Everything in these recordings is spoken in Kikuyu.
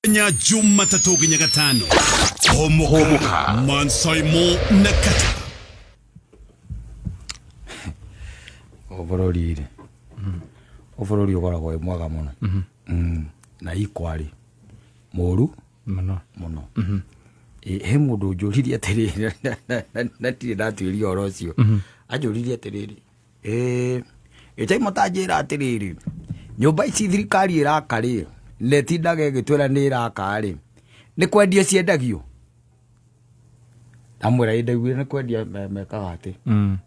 Nya Jumatatu nginya Gatano. Homoka. Mansaimo na Kata. Bũrũri rĩ, bũrũri ũkoragwo wĩ mwega mũno. Na equally mũru Mũno. Mũno. He mũndũ ũnjũririe atĩrĩrĩ, na ndirĩ ndatuĩria ũhoro ũcio, anjũririe atĩrĩrĩ, ĩĩ mũtanjĩra atĩrĩrĩ, nyũmba ici thirikari ĩraka rĩ, na ĩtindaga ĩgĩtwĩra nĩ ĩraka rĩ, nĩ kwendia ciendagio? Ndamwĩra ĩ ndaiguire nĩ kwendia mekaga atĩ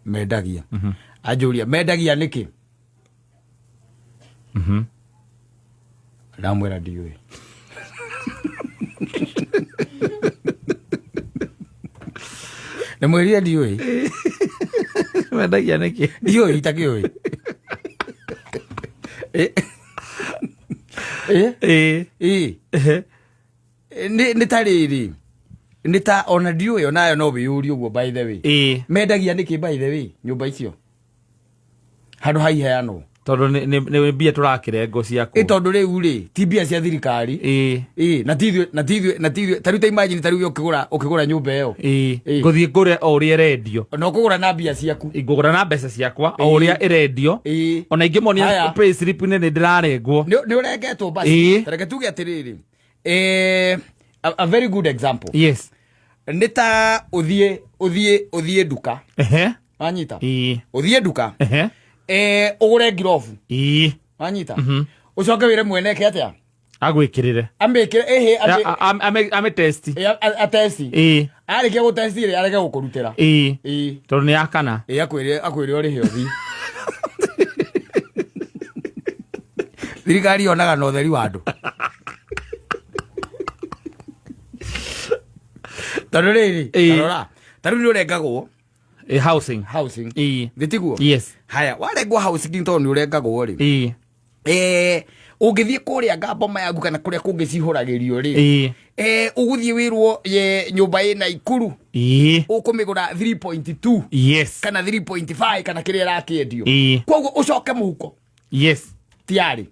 mendagia. Anjũria mendagia nĩkĩ? Ndamwĩra ndiũĩ. Ndamwĩrire ndiũĩ. Mendagia nĩkĩ? Ndiũĩ, itakĩũĩ. Ĩ. Ĩ. Ĩĩ. Ĩ. Nĩ ta rĩrĩ, nĩ ta ona ndiũĩ, onayo no wĩyũrie ũguo, by the way. Mendagia nĩkĩ, by the way, nyũmba icio handũ ha iheanwo? Tondũ nĩ mbia tũrakĩrengo ciaku. Ĩ tondũ rĩu rĩ, ti mbia cia thirikari. Ĩ na ti ithuĩ, na ti ithuĩ, na ti ithuĩ. Ta rĩu ta imagine, ta rĩu ũkĩgũra nyũmba ĩyo. Ĩĩ. Ngũthiĩ ngũre o ũrĩa ĩrendio. Na ũkũgũra na mbia ciaku. Ngũgũra na mbeca ciakwa o ũrĩa ĩrendio. Ona ingĩmonia Haya. pay slip-inĩ nĩ ndĩrarengwo. Nĩ ũrengetwo basi. Ta reke tuge atĩrĩrĩ, a very good example nĩ ta ũthiĩ nduka. Wanyita? Ũthiĩ nduka, ũgũre ngirobu. Wanyita? Ũcoke wĩre mwene eke atĩa? Agwĩkĩrĩre. Amĩkĩre, ĩhĩ. Ame test. Atesti. Arĩkia gũtesti rĩ, arege gũkũrutĩra. Ĩĩ, tondũ nĩ yakana. Ĩĩ, akwĩre ũrĩhe ũthiĩ. Thirikari yonaga na ũtheri wa andũ, tondũ rĩrĩ, tarora, ta rĩu nĩ ũrengagwo. Ĩĩ, housing. Housing. Thĩ tiguo? Yes. Haya, warengwo housing, tondũ nĩ ũrengagwo rĩ, ũngĩthiĩ kũrĩa ngamboma yaku kana kũrĩa kũngĩ cihũragĩrio rĩ, ũgũthiĩ wĩrwo ye nyũmba ĩna ikuru, ũkũmĩgũra 3.2 kana 3.5 kana kĩrĩa ĩrakĩendio. Koguo ũcoke mũhuko tiarĩ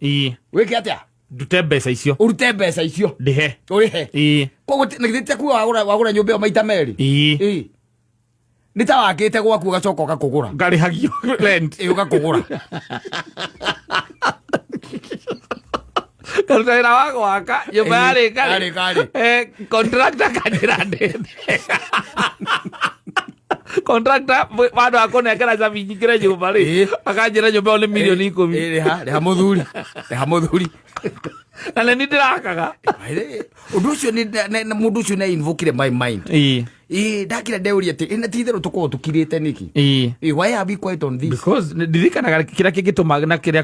wĩke atĩa? Ndute mbeca icio. Ũrute mbeca icio. Ndĩhe. Ũrĩhe. Koguo na githĩ ti kuga wagũra nyũmba ĩyo maita merĩ? Ĩĩ. Ĩĩ. Nĩ ta wakĩte gwaku ũgacoka ũgakũgũra. Ngarĩhagio rent. Ĩĩ, ũgakũgũra. Ngaruta wĩra wa gwaka nyũmba. Yarĩka rĩ, Yarĩka rĩ. Contractor kanjĩra ndĩne contractor handũ ha kũnengera cabi nyingĩre nyũmba rĩ, akanjĩra nyũmba ĩyo nĩ mirioni 10. Ĩĩ, rĩha, rĩha mũthuri, rĩha mũthuri. Na nĩ niĩ ndĩrakaga. Ũndũ ũcio mũndũ ũcio nĩ invokire my mind. Ĩĩ, ndakira ndeuria atĩ ĩ, na ti itherũ tũkoragwo tũkirĩte nĩkĩ? Ĩĩ, why are we quiet on this? Because ndirikanaga kĩrĩa kĩngĩtũma na kĩrĩa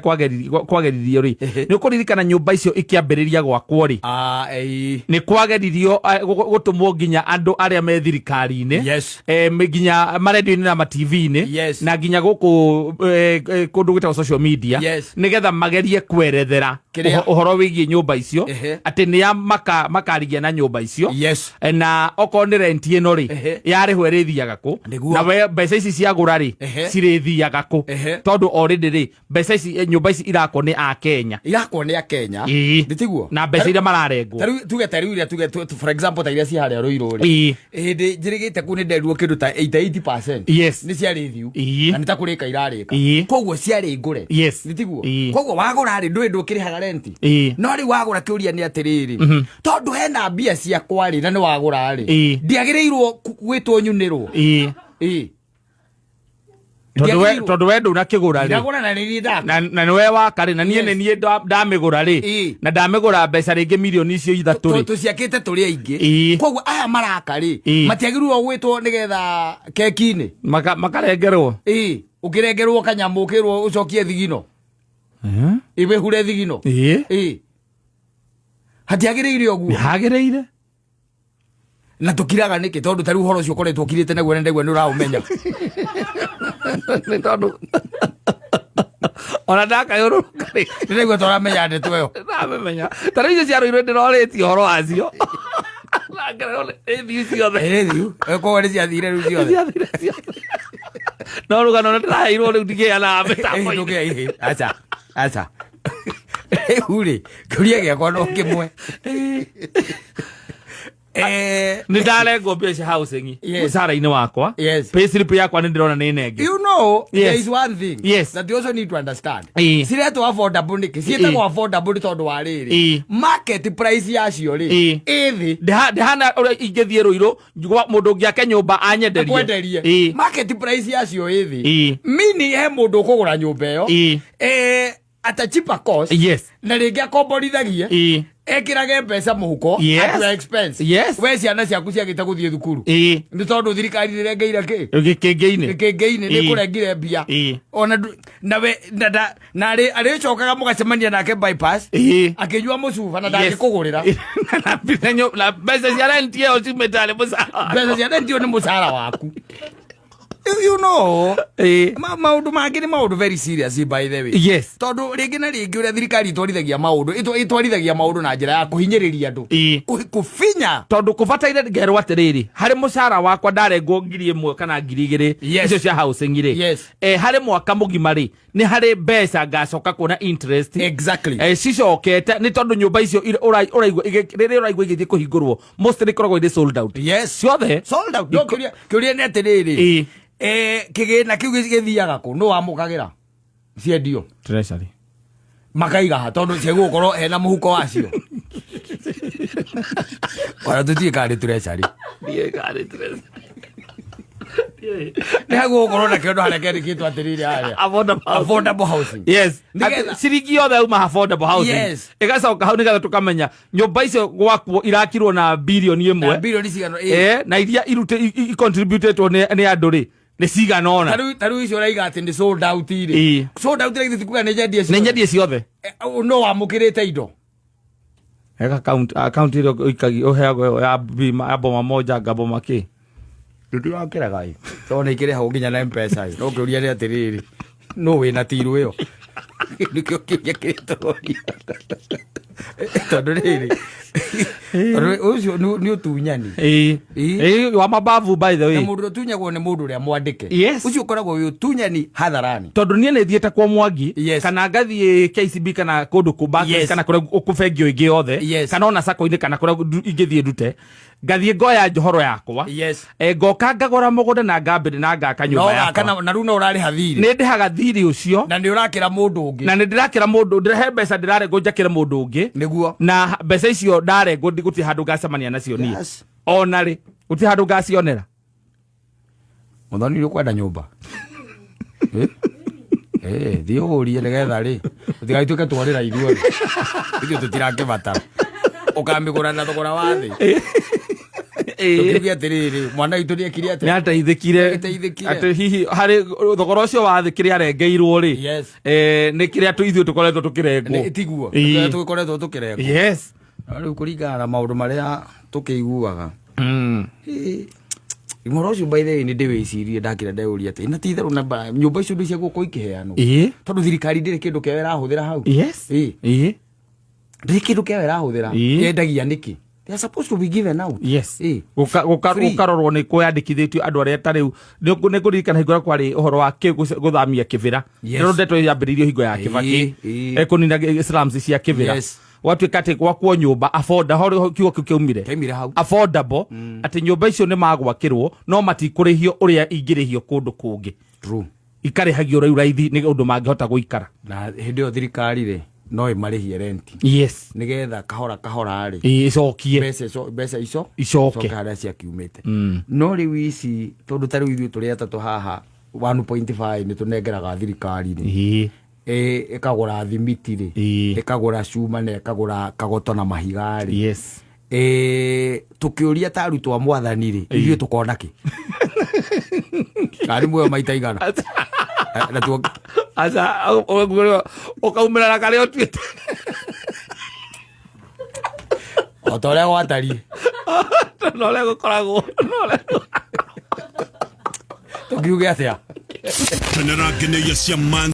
kwageririo rĩ, nĩ ũkũririkana nyũmba icio ikĩambĩrĩria gwakwo rĩ, Ah, ĩĩ. Nĩ kwageririo gũtũmwo nginya andũ arĩa me thirikari-inĩ, nginya marendio-inĩ na ma-TV-inĩ, na nginya gũkũ kũndũ gwĩtagwo social media, nĩgetha magerie kwerethera Kĩrĩa? Ũhoro wĩgiĩ nyũmba icio, atĩ nĩa makarigia na nyũmba icio. Na okorwo nĩ rent ĩno rĩ, yarĩhwo ĩrĩthiaga kũ? Na we mbeca ici ciagũra rĩ, cirĩthiaga kũ? Tondũ already rĩ, mbeca ici, nyũmba ici irakwo nĩ a Kenya. Irakwo nĩ a Kenya. Nĩ tiguo? Na mbeca iria mararengwo. Ta rĩu tuge, ta rĩu iria tuge for example ta iria ci harĩa Rũirũ rĩ, hĩndĩ njĩrĩgĩte kũu nĩ nderirwo kĩndũ ta 88% nĩ ciarĩ thiu. Na nĩ ta kũrĩka irarĩka. Koguo ciarĩ ngũre. Nĩ tiguo? Koguo wagũra rĩ, ndũĩ ndũkĩrĩhaga renti. No rĩu wagũra, kĩũria nĩ atĩrĩrĩ, tondũ hena mbia ciakwa rĩ, na nĩ wagũra rĩ, ndiagĩrĩirwo gwĩtwo nyunĩrwo? Ĩĩ. Tondũ we Ndiagĩrĩirwo. Tondũ we ndũnakĩgũra rĩ. Ndagũra na nĩ niĩ ndaka. Na nĩwe waka rĩ, na niĩ nĩ niĩ ndamĩgũra rĩ, na ndamĩgũra mbeca rĩngĩ mirioni icio 3 rĩ. Tũciakĩte tũrĩ aingĩ. Koguo aya maraka rĩ, matiagĩrĩirwo gwĩtwo nĩgetha keki-inĩ. Makarengerwo. Ĩĩ, ũkĩrengerwo kanyamũ, ũkĩrwo ũcokie thigino, ĩwĩhure thigino. Ĩĩ, hatiagĩrĩire ũguo. Hagĩrĩire. Na tũkiraga nĩkĩ? Tondũ ta rĩu ũhoro ũcio ũkoretwo ũkirĩte naguo, na ndaigua nĩ ũraũmenya. Nĩ tondũ ona ndakayũrũrũka rĩ, ndĩraigua tũramenya ndeto ĩyo. Ndamĩmenya. Ta rĩu icio cia Rũirũ ndĩrorĩtie ũhoro wacio. Na ngererwo nĩ thiu ciothe. Ĩrĩ thiu. Koguo nĩ ciathire rĩu ciothe. Ciathire ciothe, no rũgano nĩ ndĩraheirwo rĩu ndingĩheanaga mĩtambo-inĩ. Ndũngĩhe, aca, aca. Rĩu rĩ, kĩũria gĩakwa no kĩmwe. Nĩ ndarengwo mbia cia housing mũcara-inĩ wakwa. Payslip yakwa nĩ ndĩrona nĩ nenge. You know, there is one thing that you also need to understand. Ciretwo affordable nĩkĩ? Ciĩtagwo affordable nĩ tondũ wa rĩrĩ, market price yacio rĩ, ĩ thĩ. Ndĩhana ũrĩa ingĩthiĩ Rũirũ mũndũ ũngĩ ake nyũmba anyenderie. Akwenderie. Market price yacio ĩ thĩ. Meaning he mũndũ ũkũgũra nyũmba ĩyo at a cheaper cost. Na rĩngĩ akomborithagie. Ekĩrage mbeca mũhuko at your expense. We ciana ciaku ciagĩte gũthiĩ thukuru. Nĩ tondũ thirikari nĩrengeire kĩ? Gĩkĩngĩ-inĩ. Gĩkĩngĩ-inĩ nĩkũrengire mbia. Ona na we na arĩcokaga mũgacemania nake bypass. Akĩnyua mũcuba na ndangĩkũgũrĩra. Na mbeca cia rent ĩyo ciumĩte harĩ mũcara. Mbeca cia rent ĩyo nĩ mũcara waku. You know, maũndũ mangĩ nĩ maũndũ very serious by the way. Tondũ rĩngĩ na rĩngĩ ũrĩa thirikari itwarithagia maũndũ, itwarithagia maũndũ na njĩra ya kũhinyĩrĩria andũ. Kũbinya. Tondũ kũbataire ngerwo atĩrĩrĩ, harĩ mũcara wakwa ndarengwo 1,000 kana 2,000 icio cia housing rĩ. Harĩ mwaka mũgima rĩ, nĩ harĩ mbeca ngacoka kuona interest. Cicokete nĩ tondũ nyũmba icio ũraigua rĩrĩa ũraigua igĩthiĩ kũhingũrwo, mostly ikoragwo irĩ sold out. Ciothe. Sold out. No kĩũria nĩ atĩrĩrĩ. Kĩgĩna kĩu gĩthiaga kũ? Nũ wamũkagĩra? Ciendio. Treasury. Makaiga ha tondũ ciegũkorwo hena mũhuko wacio. Ona tũtiĩ kana nĩ treasury. Ndiĩ kana nĩ treasury. Nĩ hagũgũkorwo na kĩondo harĩa kĩandĩkĩtwo atĩrĩrĩ harĩa. Affordable housing. Affordable housing. Nĩgetha Ciringi yothe yauma affordable housing. Ĩgacoka hau nĩgetha tũkamenya nyũmba icio gwakwo irakirwo na bilioni ĩmwe. Na bilioni cigana, Na iria icontributetwo nĩ andũ rĩ, nĩ cigana ũna. Ta rĩu icio ũraiga atĩ nĩ sold out rĩ. Sold out rĩ, githĩ ti kuga nĩ nyendie ciothe? Nĩ nyendie ciothe. No wamũkĩrĩte indo? Eka account ĩrĩa ũikagia, ũheagwo ya bima, ya boma moja, ngaboma kĩ? Ndũrakĩraga ĩ. Tondũ nĩ ikĩrĩhagwo nginya na M-Pesa ĩ. No kĩũria nĩ atĩrĩrĩ, nũ wĩna tiru ĩyo? Nĩkĩo kĩũria kĩrĩa tũroria. Tondũ rĩrĩ, tondũ ũcio nĩ ũtunyani. Wa mabavu by the way. Na mũndũ ũtunyagwo nĩ mũndũ ũrĩa mwandĩke. Ũcio ũkoragwo wĩ ũtunyani hadharani. Tondũ niĩ nĩ thiĩte kwa Mwangi, kana ngathiĩ KCB kana kũndũ kũ Barclays, kana kũrĩa kũbengio ĩngĩ yothe, kana ona sacco-inĩ kana kũrĩa ingĩthiĩ ndute. Ngathiĩ ngoya njohoro yakwa. Ngoka ngagũra mũgũnda na ngambĩrĩria na ngaka nyũmba yakwa. Na rĩu no ũrarĩha thirĩ. Nĩ ndĩhaga thirĩ ũcio. Na nĩ ũrakĩra mũndũ ũngĩ. Na nĩ ndĩrakĩra mũndũ, ndĩrehe mbeca ndĩrarengwo njakĩre mũndũ ũngĩ. Nĩguo. Na mbeca icio ndarengwo gũtirĩ handũ ngacemania nacio niĩ. Ona rĩ, gũtirĩ handũ ngacionera. Mũthoni nĩ ũkwenda nyũmba? Thiĩ ũrie nĩgetha rĩ, tũtigagĩtuĩke tworĩra ithuothe. Ithuĩ tũtirakĩbatara. Ũkamĩgũra na thogora wa thĩ. Tũkiuge atĩrĩrĩ, mwana witũ nĩekire atĩa? Nĩateithĩkire. Nĩateithĩkire. Atĩ hihi harĩ thogora ũcio wa thĩ kĩrĩa arengeirwo rĩ, nĩ kĩrĩa ithuĩ tũkoretwo tũkĩrengwo. Nĩ tiguo. Kĩrĩa tũkoretwo tũkĩrengwo. Na rĩu kũringana na maũndũ marĩa tũkĩiguaga. Ũhoro ũcio by the way nĩ ndĩwĩcirie ndakĩra ndeyũria atĩ, na ti itherũ namba nyũmba icio nĩ cia gũkorwo ikĩheanwo. Tondũ thirikari ndĩrĩ kĩndũ kĩao ĩrahũthĩra hau. Ndĩrĩ kĩndũ kĩao ĩrahũthĩra. Yendagia nĩkĩ? They are supposed to be given out. Gũkarorwo nĩ kwĩyandĩkithĩtio andũ arĩa ta rĩu. Nĩ ngũririkana hingo ĩrĩa kwarĩ ũhoro wa gũthamia Kĩbĩra. Nĩ ndeto yambĩrĩirio hingo ya Kĩbakĩ. Kũnina slums cia Kĩbĩra. Gwatuĩka atĩ gwakwo nyũmba affordable, ho kiugo kĩu kĩaumire. Kĩaumire hau. Affordable, atĩ nyũmba icio nĩ magwakĩrwo, no matikũrĩhio ũrĩa ingĩrĩhio kũndũ kũngĩ. Ikarĩhagio rĩu raithi nĩ ũndũ mangĩhota gũikara. Na hĩndĩ ĩyo thirikari rĩ, no ĩmarĩhie rent. Nĩgetha kahora kahora rĩ, Ĩcokie. Mbeca ico Icoke. icoke harĩa ciakiumĩte. No rĩu ici, tondũ ta rĩu ithuĩ tũrĩ atatũ haha, 1.5 nĩ tũnengeraga thirikari rĩ. Ĩkagũra thimiti rĩ. Ĩkagũra cuma na ĩkagũra kagoto na mahiga rĩ. Tũkĩũria ta arutwo a mwathani rĩ, ithuĩ tũkona kĩ? Karĩ muoyo maita igana. Na tuo- Aca, ũkaumĩra na karĩa ũtuĩte. O ta ũrĩa gwatariĩ. Na ũrĩa gũkoragwo, na ũrĩa Tũkiuge atĩa? Kenera ngeneia cia man.